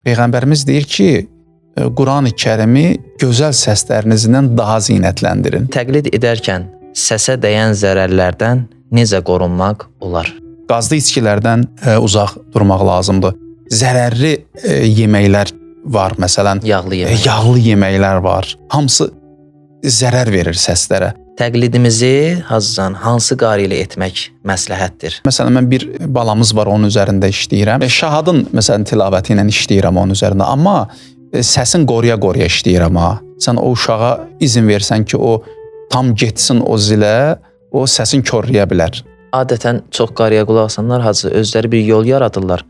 Peyğəmbərimiz deyir ki, Qurani Kərimi gözəl səslərinizlə daha zinətləndirin. Təqlid edərkən səsə dəyən zərərlərdən necə qorunmaq olar? Qazlı içkilərdən uzaq durmaq lazımdır. Zərərli yeməklər var, məsələn, Yağlı yemək. Yağlı yeməklər var. Hamısı zərər verir səslərə. Təqlidimizi Hacıcan hansı qari ilə etmək məsləhətdir? Məsələn, mən bir balamız var, onun üzərində işləyirəm. Şahadın məsələn tilavəti ilə işləyirəm onun üzərində, amma səsin qoruya-qoruya işləyirəm ha. Sən o uşağa izin versən ki, o tam getsin o zilə, o səsin korlaya bilər. Adətən çox qariyə qulaq asanlar Hacı özləri bir yol yaradırlar.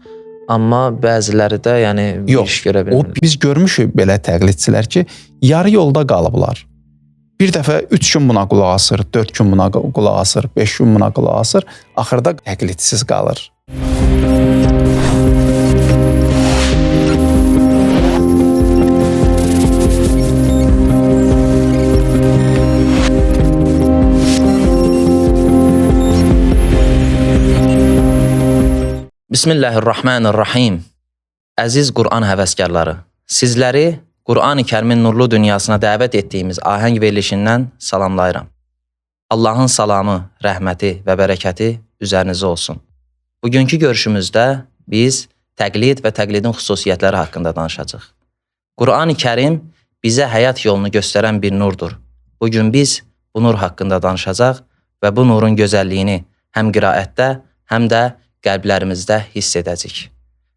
Amma bəziləri də yəni bir Yox, iş görə O bilmirlər. biz görmüşük belə təqlidçilər ki, yarı yolda qalıblar. Bir dəfə 3 gün buna qulaq asır, 4 gün buna qulaq asır, 5 gün buna qulaq asır, axırda təqlidsiz qalır. Bismillahirrahmanirrahim. Əziz Quran həvəskarları, sizləri Qurani Kərimin nurlu dünyasına dəvət etdiyimiz ahəng verilişindən salamlayıram. Allahın salamı, rəhməti və bərəkəti üzərinizə olsun. Bugünkü görüşümüzdə biz təqlid və təqlidin xüsusiyyətləri haqqında danışacağıq. Qurani Kərim bizə həyat yolunu göstərən bir nurdur. Bugün biz bu nur haqqında danışacaq və bu nurun gözəlliyini həm qiraətdə, həm də qəlblərimizdə hiss edəcəyik.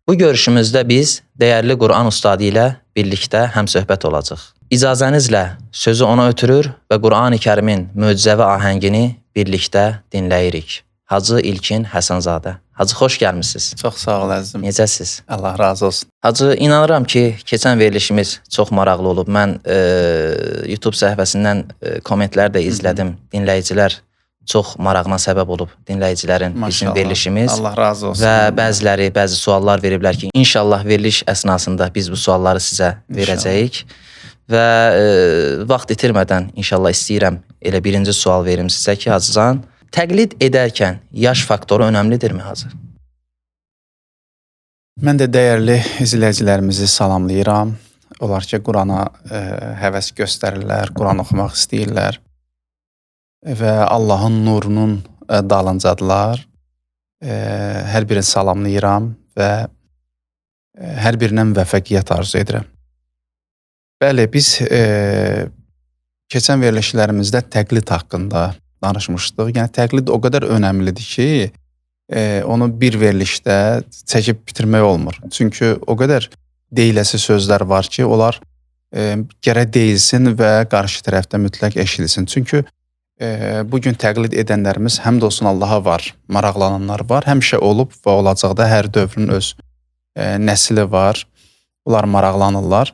Bu görüşümüzdə biz dəyərli Quran ustadı ilə birlikdə həmsöhbət olacağıq. İcazənizlə sözü ona ötürür və Qurani Kərimin möcüzəvi ahəngini birlikdə dinləyirik. Hacı İlkin Həsənzadə. Hacı, xoş gəlmisiniz. Çox sağ ol əzizim. Necəsiz? Allah razı olsun. Hacı, inanıram ki, keçən verilişimiz çox maraqlı olub. Mən YouTube səhifəsindən kommentlər də izlədim. Dinləyicilər çox marağına səbəb olub dinləyicilərin bizim Maşallah. verilişimiz. Allah razı olsun. Və bəziləri bəzi suallar veriblər ki, inşallah veriliş əsnasında biz bu sualları sizə verəcəyik. Və vaxt itirmədən inşallah istəyirəm elə birinci sual verim sizə ki, Hacıcan, təqlid edərkən yaş faktoru önəmlidirmi Hacı? Mən də dəyərli izləyicilərimizi salamlayıram. Onlar ki, Qurana həvəs göstərirlər, Quran oxumaq istəyirlər və Allahın nurunun dalıncadılar. Hər birini salamlayıram və hər birinə müvəffəqiyyət arzu edirəm. Bəli, biz keçən verilişlərimizdə təqlid haqqında danışmışdıq. Yəni təqlid o qədər önəmlidir ki, onu bir verilişdə çəkib bitirmək olmur. Çünki o qədər deyiləsi sözlər var ki, onlar gərək deyilsin və qarşı tərəfdə mütləq eşidilsin. Çünki bugün təqlid edənlərimiz həmd olsun Allaha var, maraqlananlar var, həmişə olub və olacaq da, hər dövrün öz nəsli var, bunlar maraqlanırlar.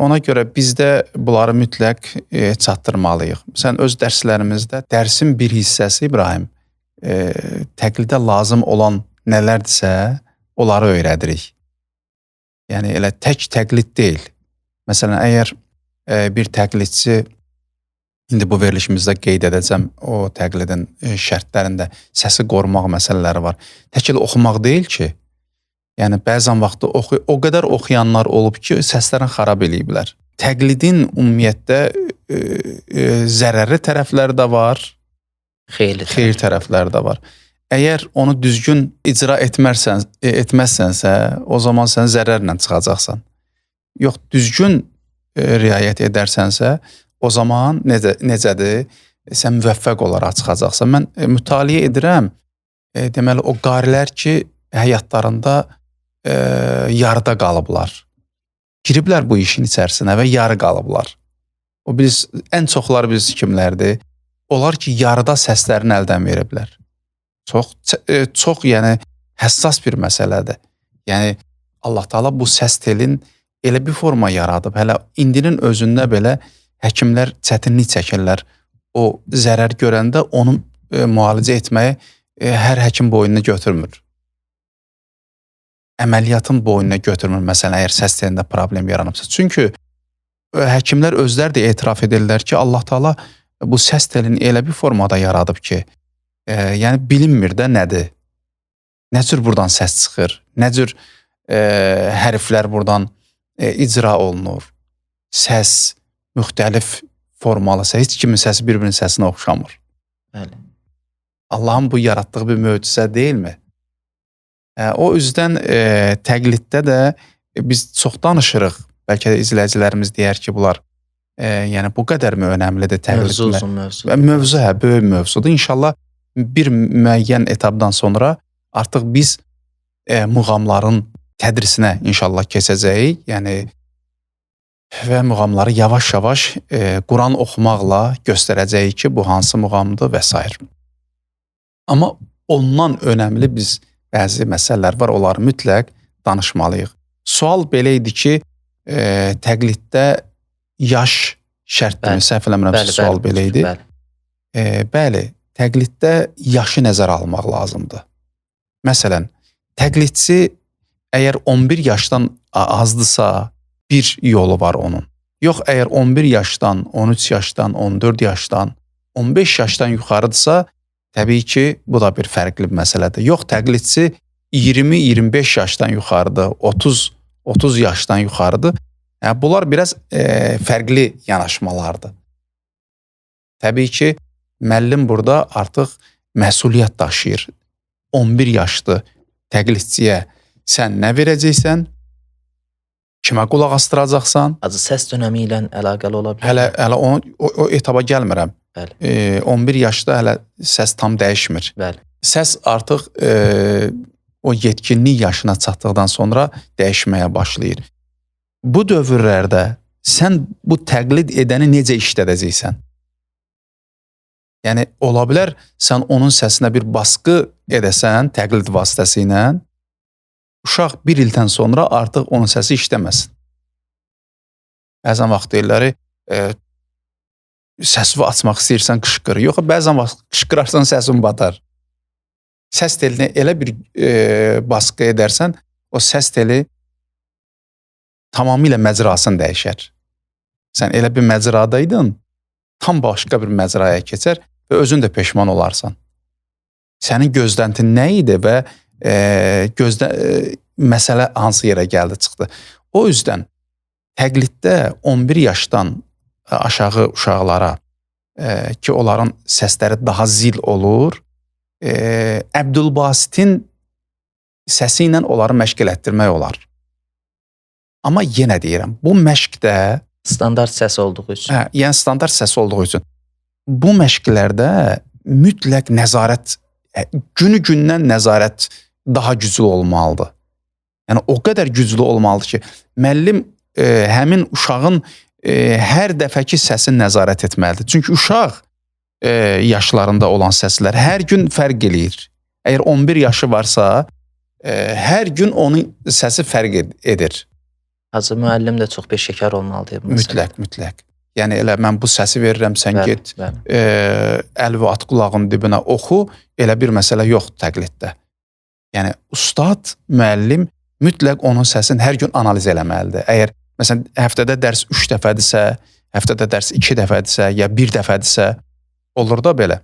Ona görə biz də bunları mütləq çatdırmalıyıq. Sən öz dərslərimizdə dərsin bir hissəsi İbrahim, təqlidə lazım olan nələrdirsə, onları öyrədirik. Yəni elə tək təqlid deyil. Məsələn, əgər bir təqlidçi, indi bu verilişimizdə qeyd edəcəm o təqlidin şərtlərində səsi qorumaq məsələləri var. Tək elə oxumaq deyil ki, yəni bəzən vaxtı o qədər oxuyanlar olub ki, səslərini xarab eləyiblər. Təqlidin ümumiyyətdə zərərli tərəfləri də var, xeyirli xeyir tərəfləri də var. Əgər onu düzgün icra etməzsənsə, o zaman sən zərərlə çıxacaqsan. Yox, düzgün riayət edərsənsə, o zaman necədir? Sən müvəffəq olaraq çıxacaqsan. Mən mütaliə edirəm, deməli o qarilər ki, həyatlarında yarıda qalıblar. Giriblər bu işin içərisinə və yarı qalıblar. O biz, ən çoxları biz kimlərdir? Onlar ki, yarıda səslərini əldən veriblər. Çox, çox yəni həssas bir məsələdir. Yəni Allah Taala bu səs telin elə bir forma yaradıb. Hələ indinin özündə belə həkimlər çətinlik çəkirlər. O zərər görəndə onu müalicə etməyi hər həkim boynuna götürmür. Əməliyyatın boynuna götürmür, məsələn, əgər səs telində problem yaranıbsa. Çünki həkimlər özləri də etiraf edirlər ki, Allah Taala bu səs telini elə bir formada yaradıb ki, yəni bilinmir də nədir. Nə cür buradan səs çıxır, nə cür hərflər buradan icra olunur. Səs müxtəlif formalı səs. Heç kimin səsi bir-birinin səsinə oxşamır. Bəli. Allahın bu yaratdığı bir möcüzə deyilmi? O üzdən təqliddə də biz çox danışırıq. Bəlkə də izləyicilərimiz deyər ki, bunlar yəni bu qədərmi önəmlidir təqlid? Mövzu uzun mövzu. Mövzu hə, böyük mövzudur. İnşallah bir müəyyən etapdan sonra artıq biz muğamların tədrisinə inşallah keçəcəyik. Yəni və muğamları yavaş-yavaş Quran oxumaqla göstərəcəyik ki, bu hansı muğamdır və s. Amma ondan önəmli biz bəzi məsələlər var, onları mütləq danışmalıyıq. Sual belə idi ki, təqliddə yaş şərtdirmi? Səhv eləmirəmsə sual belə idi. Bəli. Bəli, təqliddə yaşı nəzərə almaq lazımdır. Məsələn, təqlidçi əgər 11 yaşdan azdısa, bir yolu var onun. Yox, əgər 11 yaşdan, 13 yaşdan, 14 yaşdan, 15 yaşdan yuxarıdırsa, təbii ki, bu da bir fərqli bir məsələdir. Yox, təqlidçi 20-25 yaşdan yuxarıdır, 30 yaşdan yuxarıdır. Yəni, bunlar biraz fərqli yanaşmalardır. Təbii ki, müəllim burada artıq məsuliyyət daşıyır. 11 yaşlı təqlidçiyə sən nə verəcəksən? Kimə qulaq asdıracaqsan? Azı səs dönəmi ilə əlaqəli ola bilər. Hələ o etaba gəlmirəm. Bəli. 11 yaşda hələ səs tam dəyişmir. Bəli. Səs artıq o yetkinlik yaşına çatdıqdan sonra dəyişməyə başlayır. Bu dövrlərdə sən bu təqlid edəni necə işlədəcəksən? Yəni, ola bilər sən onun səsinə bir baskı edəsən təqlid vasitəsilə, uşaq bir ildən sonra artıq onun səsi işləməsin. Bəzən vaxt deyirlər, səsini açmaq istəyirsən, qışqır. Yox, bəzən vaxt qışqırarsan, səsin batar. Səs telinə elə bir baskı edərsən, o səs teli tamamilə məcrasını dəyişər. Sən elə bir məcradaydın, tam başqa bir məcraya keçər və özün də peşman olarsan. Sənin gözləntin nə idi və məsələ hansı yerə gəldi, çıxdı. O yüzdən təqliddə 11 yaşdan aşağı uşaqlara ki, onların səsləri daha zil olur, Əbdülbasitin səsi ilə onları məşq elətdirmək olar. Amma yenə deyirəm, bu məşqdə standart səs olduğu üçün. Hə, yəni standart səs olduğu üçün. Bu məşqlərdə mütləq nəzarət, günü-gündən nəzarət daha güclü olmalıdır. Yəni o qədər güclü olmalıdır ki, müəllim həmin uşağın hər dəfəki səsini nəzarət etməlidir. Çünki uşaq yaşlarında olan səslər hər gün fərq eləyir. Əgər 11 yaşı varsa, hər gün onun səsi fərq edir. Hacı müəllim də çox peşəkar olmalıdır. Mütləq, mütləq. Yəni elə mən bu səsi verirəm, sən bəli, get əl və at qulağın dibinə oxu, elə bir məsələ yoxdur təqliddə. Yəni ustad, müəllim mütləq onun səsini hər gün analiz eləməlidir. Əgər məsələn həftədə dərs 3 dəfədirsə, həftədə dərs 2 dəfədirsə, ya 1 dəfədirsə, olur da belə.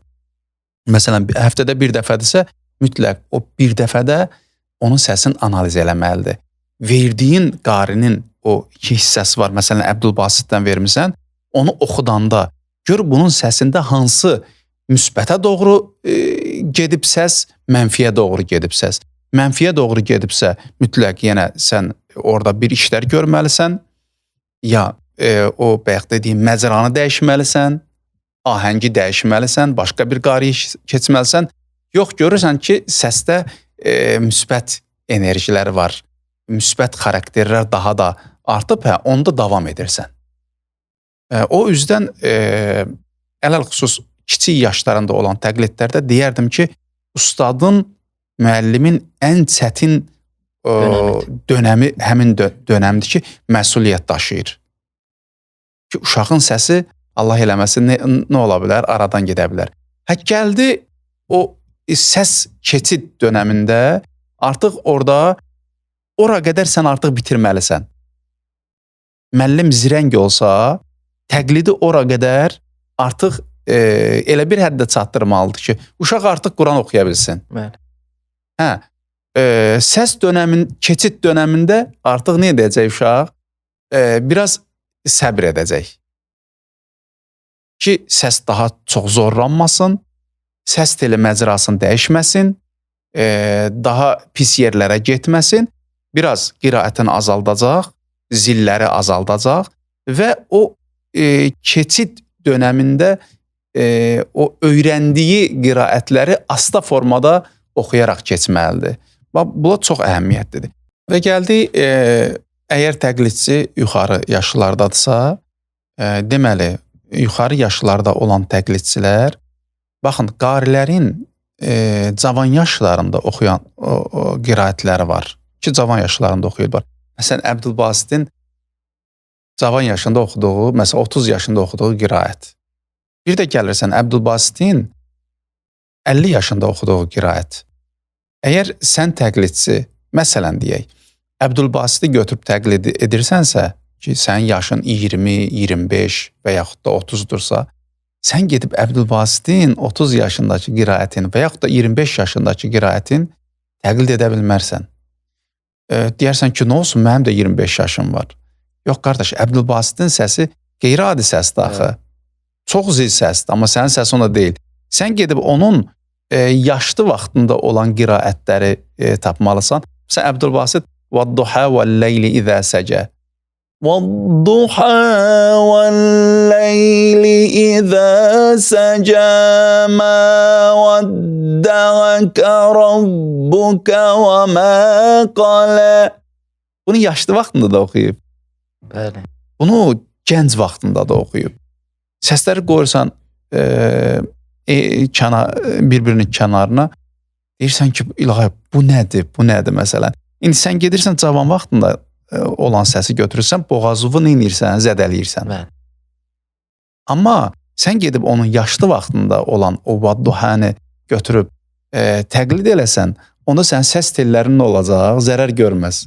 Məsələn həftədə 1 dəfədirsə, mütləq o bir dəfədə onun səsini analiz eləməlidir. Verdiyin qarinin o iki hissəsi var. Məsələn Əbdülbasitdən vermisən, onu oxudanda gör bunun səsində hansı müsbətə doğru gedib səs, mənfiyə doğru gedib səs. Mənfiyə doğru gedibsə, mütləq yenə sən orada bir işlər görməlisən, ya o bayaq dediyim məcranı dəyişməlisən, ahəngi dəyişməlisən, başqa bir qariyə keçməlisən. Yox, görürsən ki, səsdə müsbət enerjilər var, müsbət xarakterlər daha da artıb, hə, onda davam edirsən. O üzdən ələl-xüsus kiçik yaşlarında olan təqlidlərdə deyərdim ki, ustadın, müəllimin ən çətin dönəmi həmin dönəmdir ki, məsuliyyət daşıyır. Ki, uşağın səsi Allah eləməsin nə ola bilər, aradan gedə bilər. Hə, gəldi o səs keçid dönəmində artıq orada ora qədər sən artıq bitirməlisən. Müəllim zirəng olsa, təqlidi ora qədər artıq elə bir həddə çatdırmalıdır ki, uşaq artıq Quran oxuya bilsin. Bəli. Hə, Səs dönəmin, keçid dönəmində artıq nə edəcək uşaq? Biraz səbr edəcək. Ki, səs daha çox zorlanmasın, səs teli məcrasını dəyişməsin, daha pis yerlərə getməsin, biraz qiraətini azaldacaq, zilləri azaldacaq və o keçid dönəmində o öyrəndiyi qiraətləri asta formada oxuyaraq keçməlidir. Bax, bu çox əhəmiyyətlidir. Və gəldik, əgər təqlidçi yuxarı yaşlardadırsa, deməli, yuxarı yaşlarda olan təqlidçilər, baxın, qarilərin cavan yaşlarında oxuyan qiraətləri var ki, cavan yaşlarında oxuyurlar. Məsələn, Əbdülbasitin cavan yaşında oxuduğu, məsələn, 30 yaşında oxuduğu qiraət. Bir də gəlirsən, Əbdülbasitin 50 yaşında oxuduğu qiraət. Əgər sən təqlidçi, məsələn deyək, Əbdülbasiti götürüb təqlid edirsənsə, ki, sənin yaşın 20, 25 və yaxud da 30-dursa, sən gedib Əbdülbasitin 30 yaşındakı qiraətin və yaxud da 25 yaşındakı qiraətin təqlid edə bilmərsən. Deyərsən ki, nə olsun, mənim də 25 yaşım var. Yox, qardaş, Əbdülbasitin səsi qeyri-adi səsdir axı. Evet. Çox zil səsdir, amma sənin səsi ona deyil. Sən gedib onun yaşlı vaxtında olan qiraətləri tapmalısan. Sən Əbdülbasit وَالضُّحَا وَالْلَيْلِ إِذَا سَجَى وَالضُّحَا وَالْلَيْلِ إِذَا سَجَى مَا وَدَّعَكَ رَبُّكَ وَمَا قَلَى. Bunu yaşlı vaxtında da oxuyub. Bəli. Bunu gənc vaxtında da oxuyub. Səsləri qoyursan bir-birinin kənarına, deyirsən ki, ilahi, bu nədir, bu nədir məsələn. İndi sən gedirsən cavan vaxtında olan səsi götürürsən, boğazını neynirsən, zədələyirsən. Bəli. Amma sən gedib onun yaşlı vaxtında olan o vadduhəni götürüb təqlid eləsən, onda sənin səs tellərin nə olacaq? Zərər görməz.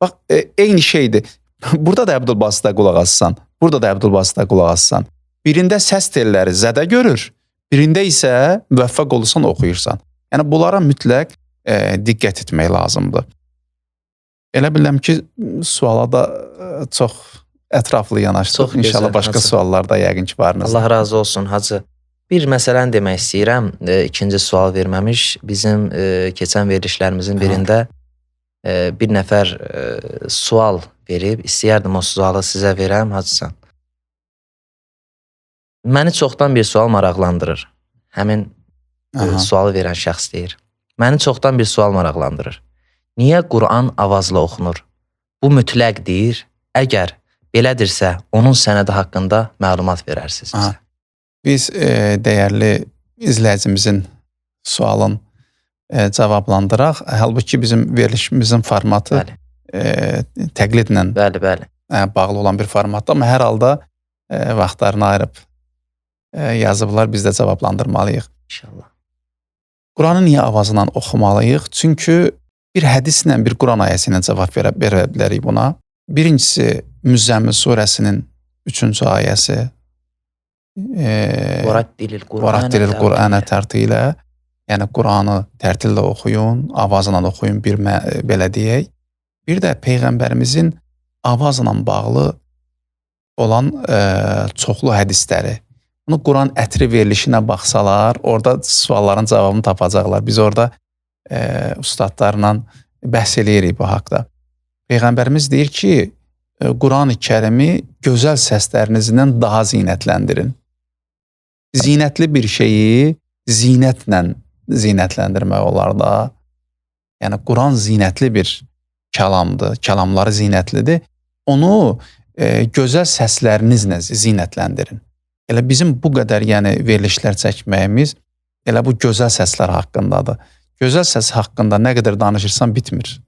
Bax, eyni şeydir. Burada da Əbdülbasitə qulaq assan, burada da Əbdülbasitə qulaq assan. Birində səs telləri zədə görür, birində isə müvəffəq olursan, oxuyursan. Yəni, bunlara mütləq diqqət etmək lazımdır. Elə biləm ki, suala da çox ətraflı yanaşdıq. Çox gözəl, İnşallah başqa Hacı. Suallar da yəqin ki, varınız. Allah razı olsun, Hacı. Bir məsələni demək istəyirəm, ikinci sual verməmiş. Bizim keçən verilişlərimizin birində bir nəfər sual verib. İstəyərdim o sualı sizə verəm, Hacıcan. Məni çoxdan bir sual maraqlandırır. Həmin sualı verən şəxs deyir. Məni çoxdan bir sual maraqlandırır. Niyə Quran avazla oxunur? Bu mütləqdir. Əgər belədirsə, onun sənədi haqqında məlumat verərsiniz bizə. Biz dəyərli izləyicimizin sualın cavablandıraq. Halbuki bizim verilişimizin formatı təqlidlə bəli, bəli. Bağlı olan bir formatdır. Amma hər halda vaxtlarını ayırıb yazıblar, biz də cavablandırmalıyıq. İnşallah. Quranı niyə avazla oxumalıyıq? Çünki bir hədislə, bir Quran ayəsi ilə cavab verə bilərik buna. Birincisi, Müzzəmmil surəsinin 3-cü ayəsi. Vərattilil Qur'anə tərtilə. Yəni, Quranı tərtillə oxuyun, avazla oxuyun, bir belə deyək. Bir də Peyğəmbərimizin avazla bağlı olan çoxlu hədisləri. Bunu Quran ətri verilişinə baxsalar, orada sualların cavabını tapacaqlar. Biz orada ustadlarla bəhs eləyirik bu haqda. Peyğəmbərimiz deyir ki, Quran-ı Kərimi gözəl səslərinizdən daha zinətləndirin. Zinətli bir şeyi zinətlə zinətləndirmək olar da. Yəni, Quran zinətli bir kəlamdır, kəlamları zinətlidir. Onu gözəl səslərinizlə zinətləndirin. Elə bizim bu qədər yəni, verilişlər çəkməyimiz elə bu gözəl səslər haqqındadır. Gözəl səs haqqında nə qədər danışırsan bitmir.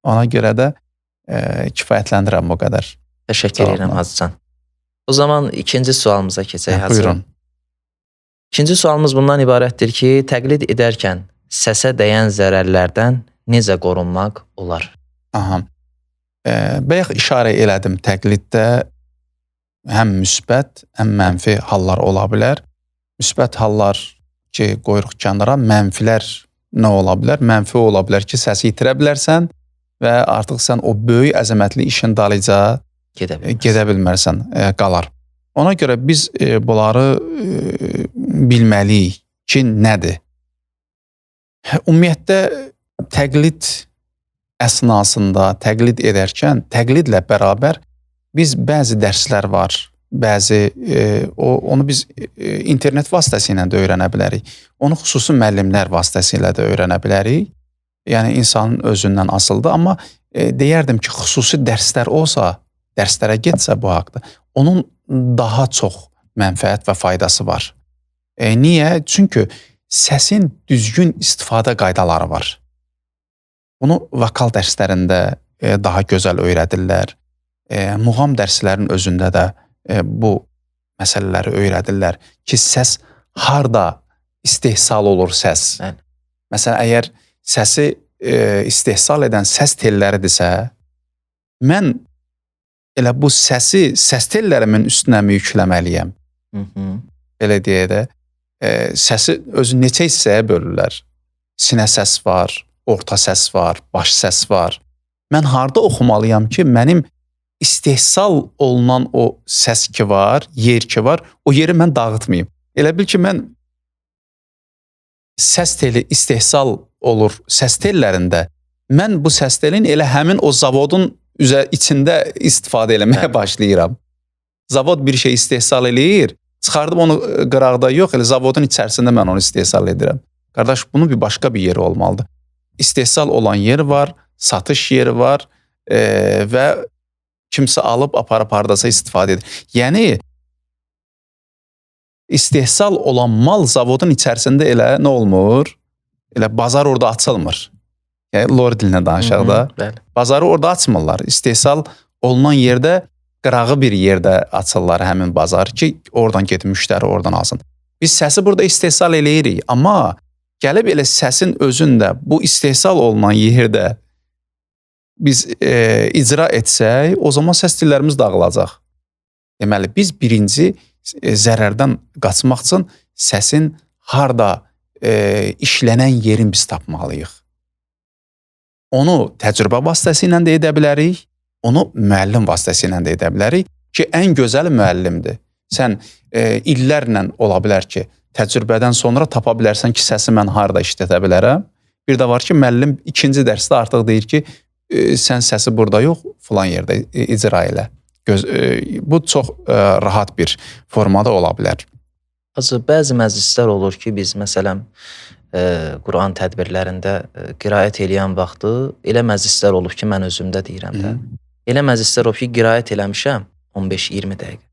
Ona görə də kifayətləndirəm bu qədər. Təşəkkür edirəm Hacıcan. O zaman ikinci sualımıza keçək Hacı. Buyurun. İkinci sualımız bundan ibarətdir ki, təqlid edərkən səsə dəyən zərərlərdən necə qorunmaq olar? Aha. Bayaq işarə elədim, təqliddə həm müsbət, həm mənfi hallar ola bilər. Müsbət hallar ki, qoyuruq kənara, mənfilər nə ola bilər? Mənfi ola bilər ki, səsi itirə bilərsən və artıq sən o böyük əzəmətli işin dalıca gedə bilmərsən, qalar. Ona görə biz bunları bilməliyik ki, nədir? Ümumiyyətdə təqlid əsnasında, təqlid edərkən, təqlidlə bərabər biz bəzi dərslər var, bəzi onu biz internet vasitəsilə də öyrənə bilərik. Onu xüsusi müəllimlər vasitəsilə də öyrənə bilərik. Yəni insanın özündən asılıdır, amma deyərdim ki, xüsusi dərslər olsa, dərslərə getsə bu haqda, onun daha çox mənfəət və faydası var. Niyə? Çünki səsin düzgün istifadə qaydaları var. Bunu vokal dərslərində daha gözəl öyrədirlər. Muğam dərslərinin özündə də bu məsələləri öyrədirlər ki, səs harda istehsal olur səs. Bəli. Məsələn, əgər səsi istehsal edən səs telləridirsə, mən elə bu səsi səs tellərimin üstünə mi yükləməliyəm? Belə deyək də, səsi özü neçə hissəyə bölürlər? Sinə səs var, orta səs var, baş səs var. Mən harda oxumalıyam ki, mənim istehsal olunan o səs ki var, yer ki var, o yeri mən dağıtmayım. Elə bil ki, mən səs teli istehsal olur səs tellərində. Mən bu səs telin elə həmin o zavodun içində istifadə eləməyə başlayıram. Zavod bir şey istehsal eləyir, çıxardım onu qıraqda yox, elə zavodun içərisində mən onu istehsal edirəm. Qardaş, bunun bir başqa bir yeri olmalıdır. İstehsal olan yer var, satış yeri var və kimsə alıb aparıb hardasa istifadə edir. Yəni, istehsal olan mal zavodun içərisində elə nə olmur? Elə bazar orada açılmır. Yəni, lor dilinə danışaq da. Bəli. Bazarı orada açmırlar. İstehsal olunan yerdə, qırağı bir yerdə açırlar həmin bazar ki, oradan gedib müştəri oradan alsın. Biz səsi burada istehsal eləyirik, amma gəlib elə səsin özündə bu istehsal olunan yerdə biz icra etsək, o zaman səs tellərimiz dağılacaq. Deməli, biz birinci zərərdən qaçmaq üçün səsin harda işlənən yerin biz tapmalıyıq. Onu təcrübə vasitəsilə də edə bilərik, onu müəllim vasitəsilə də edə bilərik ki, ən gözəl müəllimdir. Sən illərlə ola bilər ki, təcrübədən sonra tapa bilərsən ki, səsi mən harda işlədə bilərəm. Bir də var ki, müəllim ikinci dərsdə artıq deyir ki, sən səsi burada yox, filan yerdə icra elə. Bu çox rahat bir formada ola bilər. Hacı, bəzi məclislər olur ki, biz məsələn Quran tədbirlərində qiraət eləyən vaxtı elə məclislər olub ki, mən özümdə deyirəm də. Elə məclislər olub ki, qiraət eləmişəm 15-20 dəqiqə.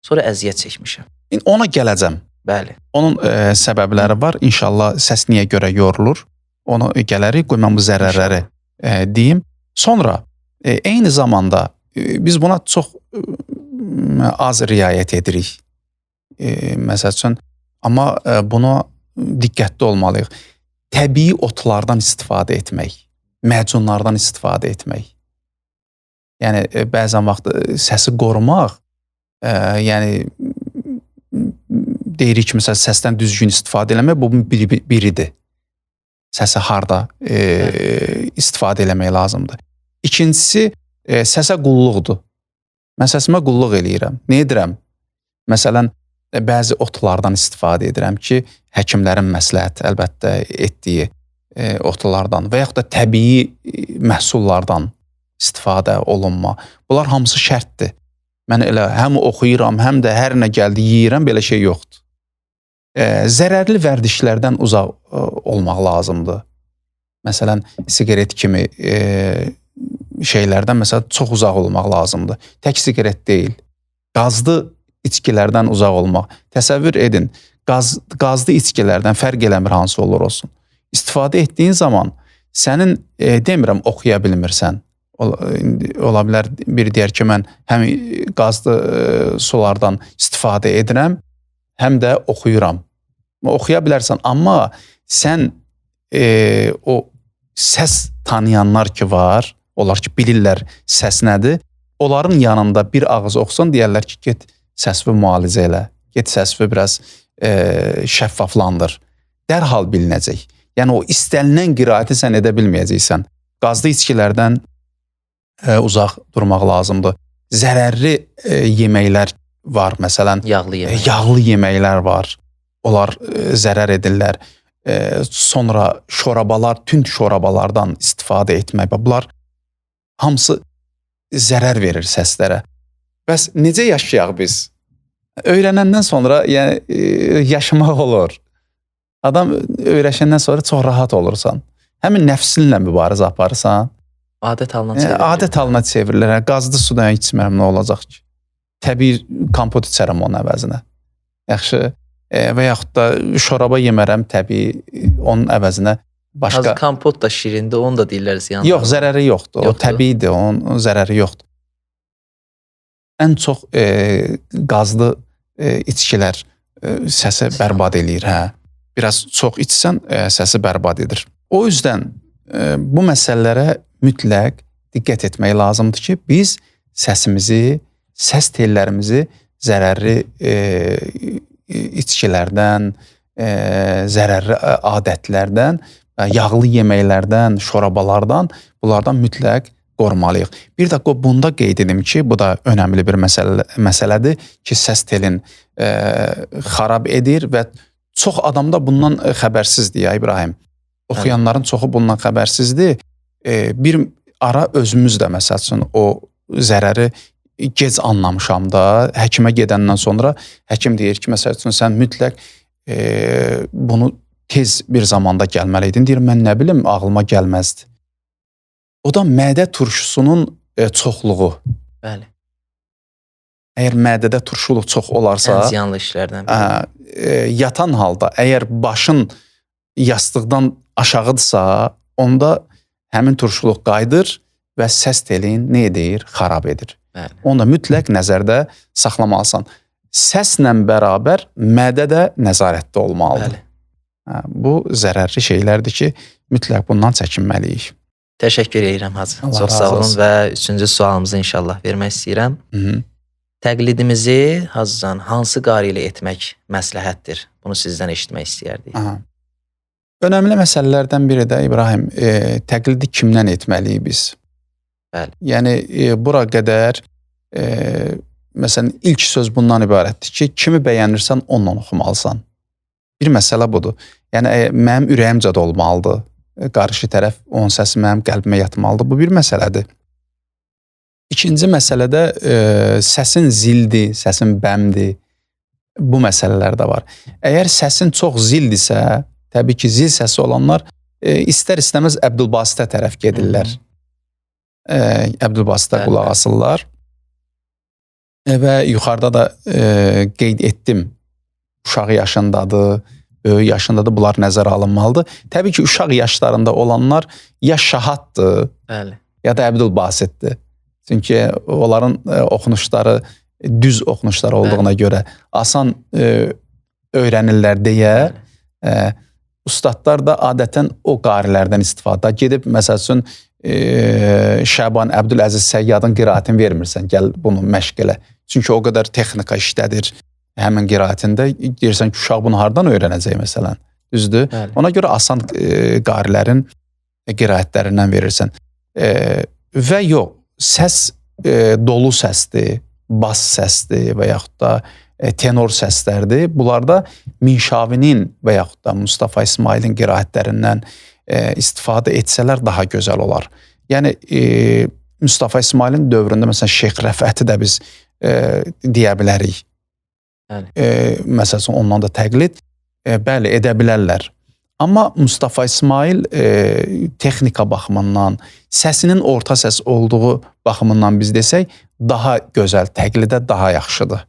Sonra əziyyət çəkmişəm. İndi ona gələcəm. Bəli. Onun səbəbləri var. İnşallah səs niyə görə yorulur? Onu gələrik, qoy mən bu zərərləri deyim. Sonra eyni zamanda biz buna çox az riayət edirik. Məsəl üçün, amma buna diqqətli olmalıyıq. Təbii otlardan istifadə etmək, məcunlardan istifadə etmək. Yəni, bəzən vaxt səsi qorumaq, yəni deyirik ki, məsələn, səsdən düzgün istifadə eləmək, bu biridir. Səsi harda istifadə eləmək lazımdır. İkincisi, səsə qulluqdur. Mən səsimə qulluq eləyirəm. Nə edirəm? Məsələn, bəzi otlardan istifadə edirəm ki, həkimlərin məsləhət əlbəttə etdiyi otlardan və yaxud da təbii məhsullardan istifadə olunma. Bunlar hamısı şərtdir. Mən elə həm oxuyuram, həm də hər nə gəldi yeyirəm, belə şey yoxdur. Zərərli vərdişlərdən uzaq olmaq lazımdır. Məsələn, siqaret kimi şeylərdən məsələn, çox uzaq olmaq lazımdır. Tək siqaret deyil, qazlı içkilərdən uzaq olmaq. Təsəvvür edin, qazlı içkilərdən fərq eləmir hansı olur olsun. İstifadə etdiyin zaman sənin, demirəm, oxuya bilmirsən. Ola bilər, biri deyər ki, mən həm qazlı sulardan istifadə edirəm, həm də oxuyuram. Oxuya bilərsən, amma sən o səs tanıyanlar ki var, onlar ki bilirlər səs nədir, onların yanında bir ağız oxusan, deyərlər ki, get səsvi müalicə elə, get səsvi biraz şəffaflandır. Dərhal bilinəcək. Yəni o istənilən qiraəti sən edə bilməyəcəksən. Qazlı içkilərdən uzaq durmaq lazımdır. Zərərli yeməklər var, məsələn, yağlı yemək. Yağlı yeməklər var. Onlar zərər edirlər. Sonra şorabalar, tünd şorabalardan istifadə etmək. Bunlar hamısı zərər verir səslərə. Bəs necə yaşayaq biz? Öyrənəndən sonra yəni yaşamaq olur. Adam öyrəşəndən sonra çox rahat olursan. Həmin nəfsinlə mübarizə aparırsan. Adət halına çevrilir. Adət halına çevrilir. Qazlı sudan içmərəm, nə olacaq ki? Təbii kompot içərəm onun əvəzinə. Yaxşı. Və yaxud da şoraba yemərəm, təbii onun əvəzinə başqa... Az kompot da şirindir, onu da deyirlər ziyandır. Yox, zərəri yoxdur. O təbiidir, onun zərəri yoxdur. Ən çox qazlı içkilər səsi bərbad eləyir. Hə. Biraz çox içsən, səsi bərbad edir. O yüzdən bu məsələlərə mütləq diqqət etmək lazımdır ki, biz səsimizi, səs tellərimizi zərərli içkilərdən, zərərli adətlərdən, yağlı yeməklərdən, şorabalardan, bunlardan mütləq qorumalıyıq. Bir də bunda qeyd edim ki, bu da önəmli bir məsələdir ki, səs telin xarab edir və çox adam da bundan xəbərsizdir ya İbrahim. Oxuyanların çoxu bundan xəbərsizdir. Bir ara özümüz də məsəl üçün o zərəri gec anlamışam da, həkimə gedəndən sonra həkim deyir ki, məsəl üçün sən mütləq bunu tez bir zamanda gəlməliydin. Deyir, mən nə bilim, ağlıma gəlməzdi. O da mədə turşusunun çoxluğu. Bəli. Əgər mədədə turşuluq çox olarsa, ən ziyanlı işlərdən biri. Yatan halda, əgər başın yastıqdan aşağıdırsa, onda həmin turşuluq qayıdır və səs telin nə edir? Xarab edir. Bəli. Onu da mütləq nəzərdə saxlamalısan. Səslə bərabər mədə də nəzarətdə olmalıdır. Bəli. Bu zərərli şeylərdir ki, mütləq bundan çəkinməliyik. Təşəkkür edirəm Hacı. Allah çox sağ razı olun olsun. Və üçüncü sualımızı inşallah vermək istəyirəm. Təqlidimizi Hacıcan hansı qari ilə etmək məsləhətdir? Bunu sizdən eşitmək istəyərdik. Aha. Önəmli məsələlərdən biri də İbrahim, təqlidi kimdən etməliyik biz? Bəli. Yəni bura qədər məsələn ilk söz bundan ibarətdir ki, kimi bəyənirsən onunla oxumalısan. Bir məsələ budur. Yəni mənim ürəyimcə də olmalıdır. Qarşı tərəf onun səsi mənim qəlbimə yatmalıdır. Bu bir məsələdir. İkinci məsələdə səsin zildir, səsin bəmdir. Bu məsələlər də var. Əgər səsin çox zildirsə, təbii ki, zil səsi olanlar istər-istəməz Əbdülbasitə tərəf gedirlər. Əbdülbasitə qulaq asırlar. Və yuxarıda da qeyd etdim. Uşaq yaşındadır, böyük yaşındadır, bunlar nəzərə alınmalıdır. Təbii ki, uşaq yaşlarında olanlar ya Şahaddır, bəli, ya da Əbdülbasitdir. Çünki onların oxunuşları düz oxunuşları olduğuna görə asan öyrənirlər deyə ustadlar da adətən o qarilərdən istifadə gedib, məsəl üçün Şaban Əbdüləziz Səyyadın qiraətini vermirsən, gəl bunu məşq elə. Çünki o qədər texnika işlədir həmin qiraətində, deyirsən ki, uşaq bunu hardan öyrənəcək məsələn, düzdür? Bəli. Ona görə asan qarilərin qiraətlərindən verirsən. Və yox, səs dolu səsdir, bas səsdir və yaxud da tenor səslərdir. Bunlarda Minşavinin və yaxud da Mustafa İsmailin qiraətlərindən istifadə etsələr daha gözəl olar. Yəni Mustafa İsmailin dövründə məsələn Şeyx Rəfəti də biz deyə bilərik. Məsələn ondan da təqlid bəli edə bilərlər. Amma Mustafa İsmail texnika baxımından, səsinin orta səs olduğu baxımından biz desək, daha gözəl, təqlidə daha yaxşıdır.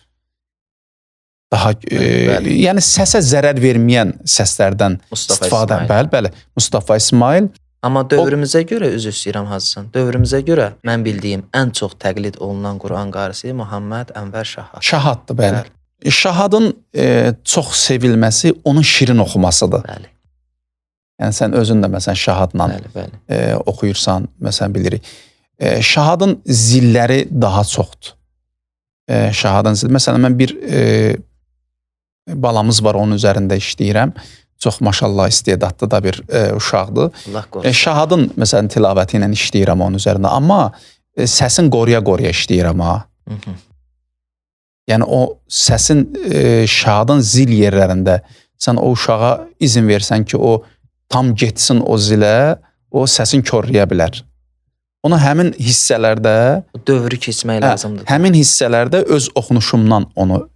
Daha yəni səsə zərər verməyən səslərdən Mustafa istifadə. İsmail. Bəli, bəli. Mustafa İsmail. Amma dövrümüzə görə, üzr istəyirəm Hacıcan, dövrümüzə görə mən bildiyim ən çox təqlid olunan Quran qarisi Muhammed Ənvər Şahad. Şahaddır, bəli. Bəli. Şahadın çox sevilməsi onun şirin oxumasıdır. Bəli. Yəni sən özün də məsələn Şahadla bəli, bəli. Oxuyursan, məsələn bilirik. Şahadın zilləri daha çoxdur. Şahadın zilləri. Məsələn mən bir balamız var, onun üzərində işləyirəm. Çox maşallah istedadlı da bir uşaqdır. Allah qorusun. Şahadın məsələn tilavəti ilə işləyirəm onun üzərində, amma səsin qoruya-qoruya işləyirəm ha. Hı -hı. Yəni o səsin şahadın zil yerlərində sən o uşağa izin versən ki, o tam getsin o zilə, o səsin korlaya bilər. Ona həmin hissələrdə o dövrü keçmək lazımdır. Həmin hissələrdə öz oxunuşumdan onu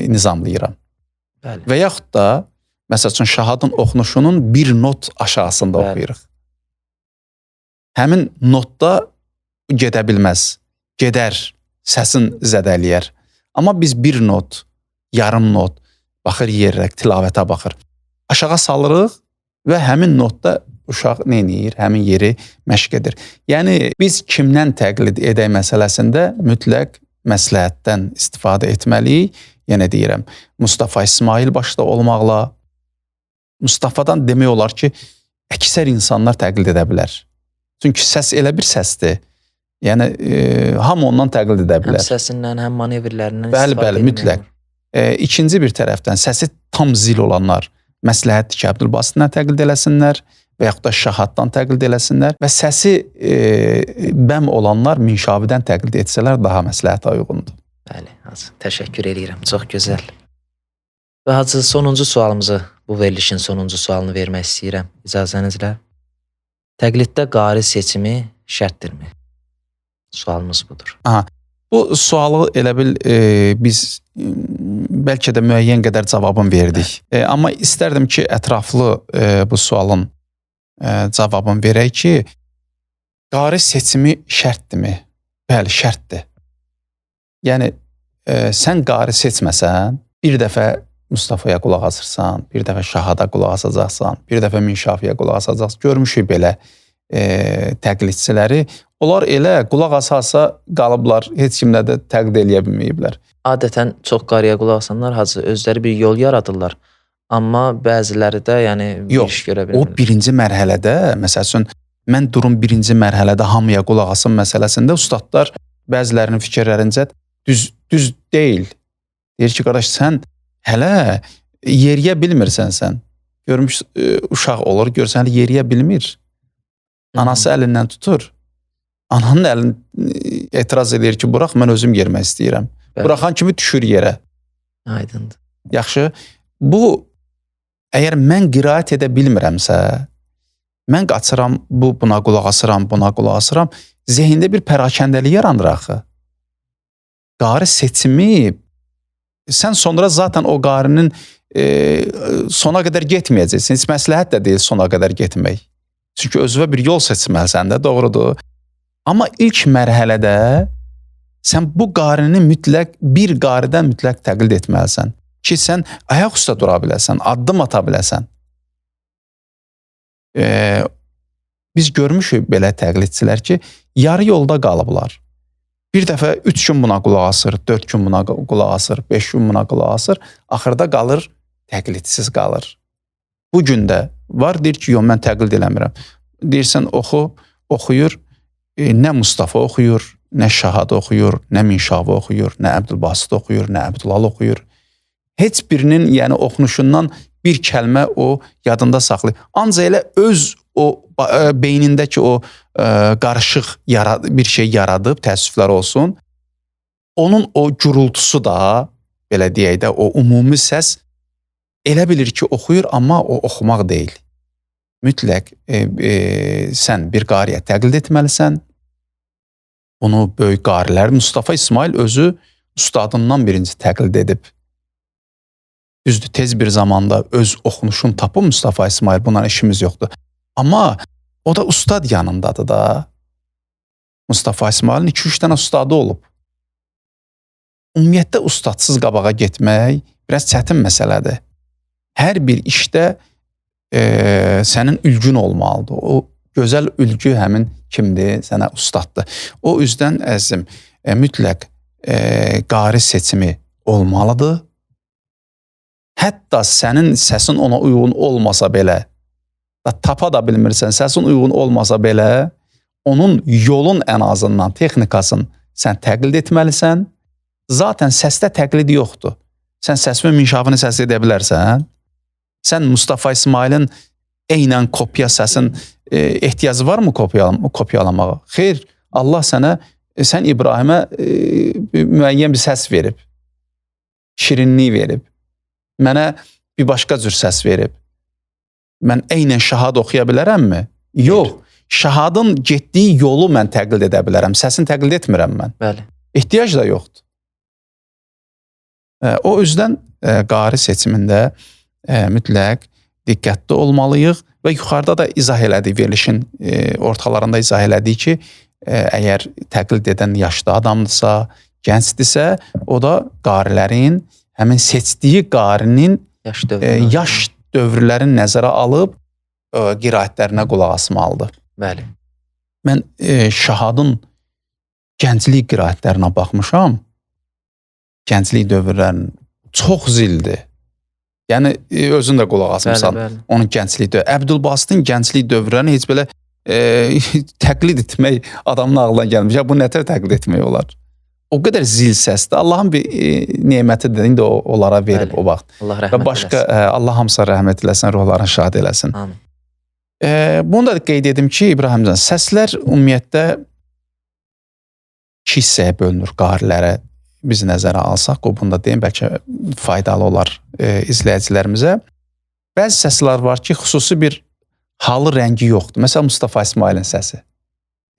nizamlayıram. Bəli. Və yaxud da məsəl üçün şahadın oxunuşunun bir not aşağısında Bəli. oxuyuruq. Həmin notda gedə bilməz. Gedər, səsin zədələyər. Amma biz bir not, yarım not baxır yerə, tilavətə baxır. Aşağı salırıq və həmin notda uşaq nə edir? Həmin yeri məşq edir. Yəni biz kimdən təqlid edək məsələsində mütləq məsləhətdən istifadə etməliyik. Yenə deyirəm, Mustafa İsmail başda olmaqla, Mustafadan demək olar ki, əksər insanlar təqlid edə bilər. Çünki səs elə bir səsdir. Yəni hamı ondan təqlid edə bilər. Həm səsindən, həm manevrlərindən bəli, istifadə bəli, mütləq. İkinci bir tərəfdən səsi tam zil olanlar məsləhətdir ki, Əbdülbasitdən təqlid eləsinlər və yaxud da Şahaddan təqlid eləsinlər və səsi bəm olanlar Minşavidən təqlid etsələr daha məsləhətə uyğundur. Bəli, Hacı, təşəkkür eləyirəm. Çox gözəl. Və Hacı, sonuncu sualımızı, bu verilişin sonuncu sualını vermək istəyirəm icazənizlə. Təqliddə qari seçimi şərtdirmi? Sualımız budur. Aha. Bu sualı elə bil biz bəlkə də müəyyən qədər cavabını verdik. Amma istərdim ki, ətraflı bu sualın cavabını verək ki, qari seçimi şərtdirmi? Bəli, şərtdir. Yəni sən qari seçməsən, bir dəfə Mustafaya qulaq asırsan, bir dəfə Şahada qulaq asacaqsan, bir dəfə Minşafiyə qulaq asacaqsan. Görmüşük belə təqlidçiləri. Onlar elə qulaq asa-asa qalıblar, heç kimlə də təqlid eləyə bilməyiblər. Adətən çox qariyə qulaq asanlar Hacı özləri bir yol yaradırlar. Amma bəziləri də yəni bir yox, iş görə bilmirlər. O birinci mərhələdə, məsəl üçün, mən durum birinci mərhələdə hamıya qulaq asın məsələsində ustadlar bəzilərinin fikirlərincə düz deyil. Deyir ki, qardaş, sən hələ yeriyə bilmirsən sən. Görmüş uşaq olur, görsən hələ yeriyə bilmir. Anası əlindən tutur. Ananın əlini etiraz edir ki, bırax, mən özüm yermək istəyirəm. Bəli. Buraxan kimi düşür yerə. Aydındır. Yaxşı, bu əgər mən qiraət edə bilmirəmsə, mən qaçıram, buna qulaq asıram, buna qulaq asıram, zehində bir pərakəndəlik yaranır axı. Qari seçimi, sən sonra zaten o qarinin sona qədər getməyəcəksin. Heç məsləhət də deyil sona qədər getmək. Çünki özünə bir yol seçməlisən də, doğrudur. Amma ilk mərhələdə sən bu qarini mütləq, bir qaridən mütləq təqlid etməlisən ki, sən ayaq üstə dura biləsən, addım ata biləsən. Biz görmüşük belə təqlidçilər ki, yarı yolda qalıblar. Bir dəfə 3 gün buna qulaq asır, 4 gün buna qulaq asır, 5 gün buna qulaq asır, axırda qalır, təqlidsiz qalır. Bu gün də var, deyir ki, yox, mən təqlid eləmirəm. Deyirsən, oxu, oxuyur, nə Mustafa oxuyur, nə Şahad oxuyur, nə Minşavi oxuyur, nə Əbdülbasit oxuyur, nə Əbdülal oxuyur. Heç birinin yəni oxunuşundan bir kəlmə o yadında saxlayır. Ancaq elə öz o beynindəki o qarışıq bir şey yaradıb, təəssüflər olsun. Onun o gurultusu da, belə deyək də, o ümumi səs elə bilir ki, oxuyur, amma o oxumaq deyil. Mütləq sən bir qariyə təqlid etməlisən. Bunu böyük qarilər, Mustafa İsmail özü ustadından birinci təqlid edib. Düzdür, tez bir zamanda öz oxunuşunu tapıb Mustafa İsmail, bundan işimiz yoxdur. Amma o da ustad yanındadır da. Mustafa İsmailin 2-3 dənə ustadı olub. Ümumiyyətdə ustadsız qabağa getmək biraz çətin məsələdir. Hər bir işdə sənin ülgün olmalıdır. O gözəl ülgü həmin kimdir? Sənə ustaddır. O üzdən əzizim, mütləq qari seçimi olmalıdır. Hətta sənin səsin ona uyğun olmasa belə, tapa da bilmirsən, səsin uyğun olmasa belə, onun yolun ən azından texnikasını sən təqlid etməlisən. Zaten səsdə təqlid yoxdur. Sən səsimin Minşavini səs edə bilərsən. Sən Mustafa İsmailin eynən kopya səsin ehtiyacı varmı kopyalamağa? Xeyr, Allah sənə, sən İbrahimə müəyyən bir səs verib. Şirinlik verib. Mənə bir başqa cür səs verib. Mən eynən şahad oxuya bilərəmmi? Yox. Şahadın getdiyi yolu mən təqlid edə bilərəm. Səsini təqlid etmirəm mən. Bəli. Ehtiyac da yoxdur. O üzdən qari seçimində mütləq diqqətli olmalıyıq və yuxarıda da izah elədik, verilişin ortalarında izah elədik ki, əgər təqlid edən yaşlı adamdırsa, gəncdirsə, o da qarilərin, həmin seçdiyi qarinin yaş dövrlərini nəzərə alıb qiraətlərinə qulaq asmalıdır. Bəli. Mən şahadın gənclik qiraətlərinə baxmışam. Gənclik dövrlərinin çox zildir. Yəni özün də qulaq asmısan. Bəli, bəli. Onun gənclik dövrü. Əbdülbasitin gənclik dövrlərini heç belə təqlid etmək adamın ağlına gəlmiş. Ya bu nətər təqlid etmək olar? O qədər zil səsdir. Allahın bir nemətidir. İndi o onlara verib. Bəli. O vaxt. Allah rəhmət və başqa, eləsin. Allah hamısına rəhmət eləsin, ruhlarını şad eləsin. Amin. Bunu da qeyd edim ki, İbrahimcan, səslər ümumiyyətdə iki hissəyə bölünür qarilərə. Biz nəzərə alsaq, o bunu da deyim, bəlkə faydalı olar izləyicilərimizə. Bəzi səslər var ki, xüsusi bir halı rəngi yoxdur. Məsələn, Mustafa İsmailin səsi.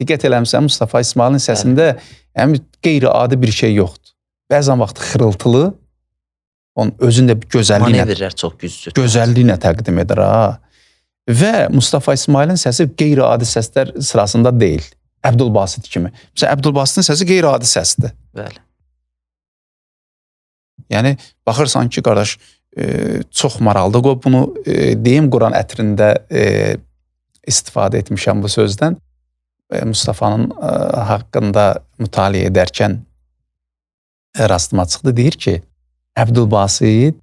Diqqət eləmirsən, Mustafa İsmailin səsində yəni, qeyri-adi bir şey yoxdur. Bəzən vaxt xırıltılı, onun özünün də bir gözəlliyi ilə, manevrlər çox güclüdür. Gözəlliyi ilə təqdim edir. Ha. Və Mustafa İsmailin səsi qeyri-adi səslər sırasında deyil. Əbdülbasit kimi. Məsələn, Əbdülbasitin səsi qeyri-adi səsdir. Bəli. Yəni, baxırsan ki, qardaş, çox maraqlıdır. Qoy bunu deyim, Quran ətrində istifadə etmişəm bu sözdən. Mustafanın haqqında mütaliə edərkən rastıma çıxdı. Deyir ki, Əbdülbasit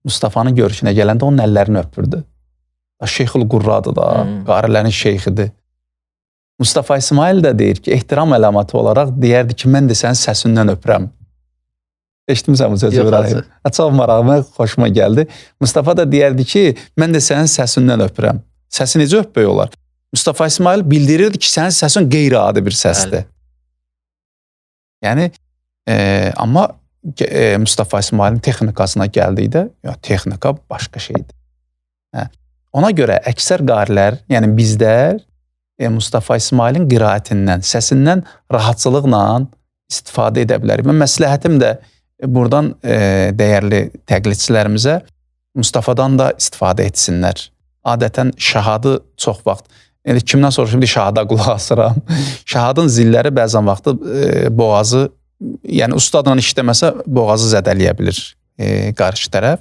Mustafanın görüşünə gələndə onun əllərini öpürdü. Şeyxül Qurradır da, qarilərin şeyxidir. Mustafa İsmail də deyir ki, ehtiram əlaməti olaraq deyərdi ki, mən də sənin səsindən öpürəm. Eşitmisən bu sözü İbrahim? Çox maraqlı, xoşuma gəldi. Mustafa da deyərdi ki, mən də sənin səsindən öpürəm. Səsi necə öpmək olar? Mustafa İsmail bildirirdi ki, sənin səsin qeyri-adi bir səsdir. Bəli. Yəni, amma Mustafa İsmailin texnikasına gəldikdə, ya, texnika başqa şeydir. Hə. Ona görə əksər qarilər, yəni bizlər Mustafa İsmailin qiraətindən, səsindən rahatçılıqla istifadə edə bilərik. Mən məsləhətim də buradan dəyərli təqlidçilərimizə Mustafadan da istifadə etsinlər. Adətən şahadı çox vaxt, yəni kimdən soruşum, şahada qulaq asıram. Şahadın zilləri bəzən vaxtı boğazı, yəni ustadla işləməsə boğazı zədələyə bilir qarşı tərəf.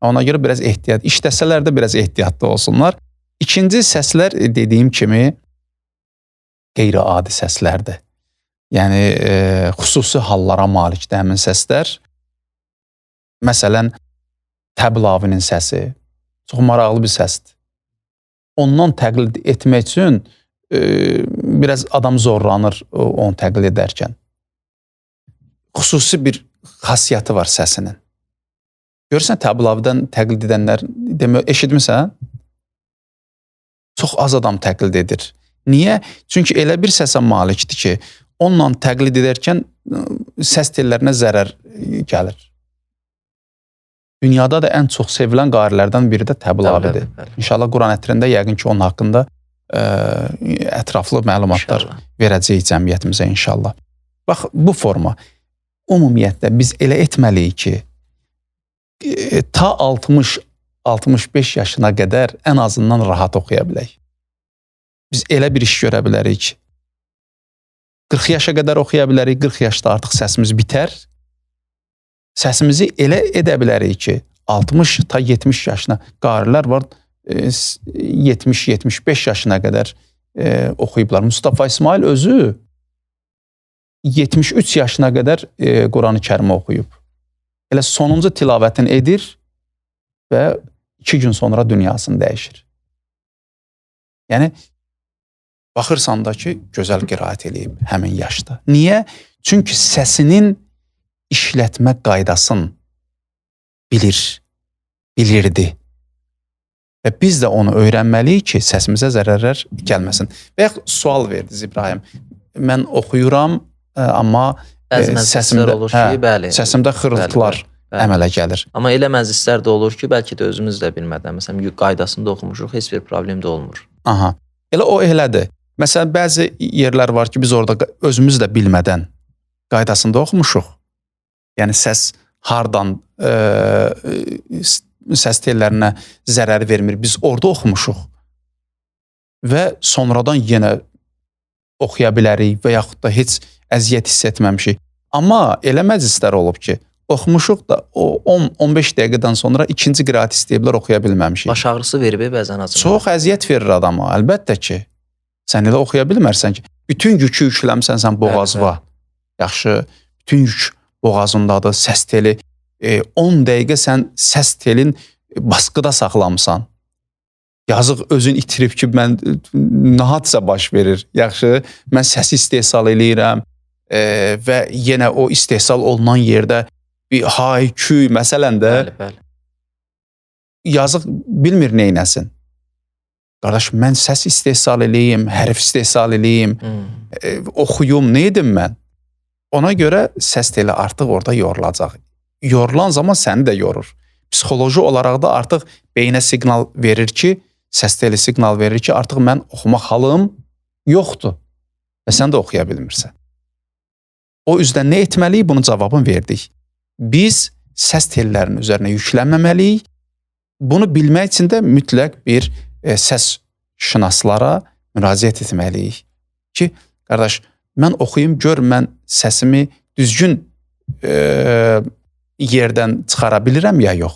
Ona görə biraz ehtiyat, işləsələr də biraz ehtiyatlı olsunlar. İkinci səslər dediyim kimi qeyri-adi səslərdir. Yəni, xüsusi hallara malikdir həmin səslər. Məsələn, Təblavinin səsi çox maraqlı bir səsdir. Ondan təqlid etmək üçün biraz adam zorlanır onu təqlid edərkən. Xüsusi bir xasiyyəti var səsinin. Görürsən, Təblavidən təqlid edənlər, demək, eşitmirsən? Çox az adam təqlid edir. Niyə? Çünki elə bir səsə malikdir ki, onunla təqlid edərkən səs tellərinə zərər gəlir. Dünyada da ən çox sevilən qarilərdən biri də Təblavidir. İnşallah Quran ətrində yəqin ki, onun haqqında ətraflı məlumatlar inşallah verəcəyik cəmiyyətimizə inşallah. Bax, bu forma. Ümumiyyətlə, biz elə etməliyik ki, ta 60-65 yaşına qədər ən azından rahat oxuya bilək. Biz elə bir iş görə bilərik. 40 yaşa qədər oxuya bilərik, 40 yaşda artıq səsimiz bitər. Səsimizi elə edə bilərik ki, 60 ta 70 yaşına qarilər var, 70-75 yaşına qədər oxuyublar. Mustafa İsmail özü 73 yaşına qədər Quran-ı Kərimi oxuyub. Elə sonuncu tilavətini edir və 2 gün sonra dünyasını dəyişir. Yəni, baxırsan da ki, gözəl qiraət eləyib həmin yaşda. Niyə? Çünki səsinin işlətmə qaydasını bilir, bilirdi. Və biz də onu öyrənməliyik ki, səsimizə zərərlər gəlməsin. Və yaxud sual verdiniz İbrahim. Mən oxuyuram, amma Bəzi məclislər olur ki, bəli. Səsimdə xırıltılar əmələ gəlir. Amma elə məclislər də olur ki, bəlkə də özümüz də bilmədən, məsələn, qaydasında oxumuşuq, heç bir problem də olmur. Aha. Elə o elədir. Məsələn, bəzi yerlər var ki, biz orada özümüz də bilmədən qaydasında oxumuşuq. Yəni səs hardan səs tellərinə zərər vermir. Biz orada oxumuşuq. Və sonradan yenə oxuya bilərik və yaxud da heç əziyyət hiss etməmişik. Amma elə məclislər olub ki, oxumuşuq da o 10-15 dəqiqədən sonra ikinci qiraət istəyiblər, oxuya bilməmişik. Baş ağrısı verib bəzən acı. Çox əziyyət verir adama, əlbəttə ki. Sən elə oxuya bilmərsən ki, bütün yükü yükləmsən sən boğazına. Yaxşı, bütün yük boğazındadır, səs teli. 10 dəqiqə sən səs telin baskıda saxlamısan. Yazıq özün itirib ki, mən nə hadisə baş verir. Yaxşı, mən səsi istehsal eləyirəm və yenə o istehsal olunan yerdə bir hay, küy, məsələn də bəli, bəli. Yazıq bilmir neynəsin. Qardaş, mən səs istehsal eləyim, hərf istehsal eləyim, oxuyum, nə edim mən? Ona görə səs teli artıq orada yorulacaq. Yorulan zaman səni də yorur. Psixoloji olaraq da artıq beyinə siqnal verir ki, səs teli siqnal verir ki, artıq mən oxumaq halım yoxdur və sən də oxuya bilmirsən. O üzdən nə etməliyik? Bunun cavabını verdik. Biz səs tellərinin üzərinə yüklənməməliyik. Bunu bilmək üçün də mütləq bir səs şünaslara müraciət etməliyik ki, qardaş, mən oxuyum, gör mən səsimi düzgün yerdən çıxara bilirəm ya yox.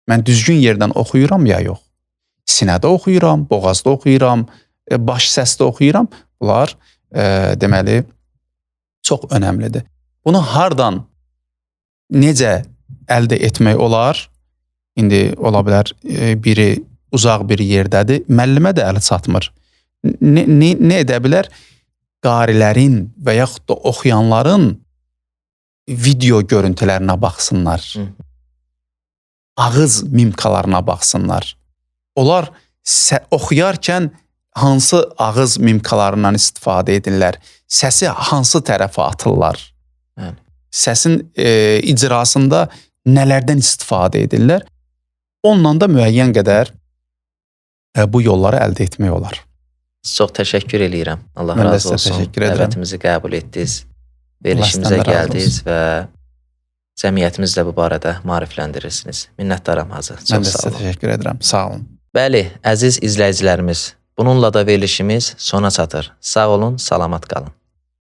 Mən düzgün yerdən oxuyuram ya yox. Sinədə oxuyuram, boğazda oxuyuram, baş səsdə oxuyuram. Bunlar deməli çox önəmlidir. Bunu hardan, necə əldə etmək olar? İndi ola bilər biri uzaq bir yerdədir, müəllimə də əli çatmır. Nə edə bilər? Qarilərin və yaxud da oxuyanların video görüntülərinə baxsınlar. Ağız mimkalarına baxsınlar. Onlar oxuyarkən hansı ağız mimkalarından istifadə edirlər? Səsi hansı tərəfə atırlar? Bəli. Səsin icrasında nələrdən istifadə edirlər? Onunla da müəyyən qədər bu yolları əldə etmək olar. Çox təşəkkür eləyirəm. Allah mən razı olsun. Təşəkkür edirəm. Dəvətimizi qəbul etdiniz. Verilişimizə gəldiniz və cəmiyyətimizlə bu barədə maarifləndirirsiniz. Minnətdaram Hacı. Çox mən də sağ sizə olun. Təşəkkür edirəm. Sağ olun. Bəli, əziz izləyicilərimiz, bununla da verilişimiz sona çatır. Sağ olun, salamat qalın.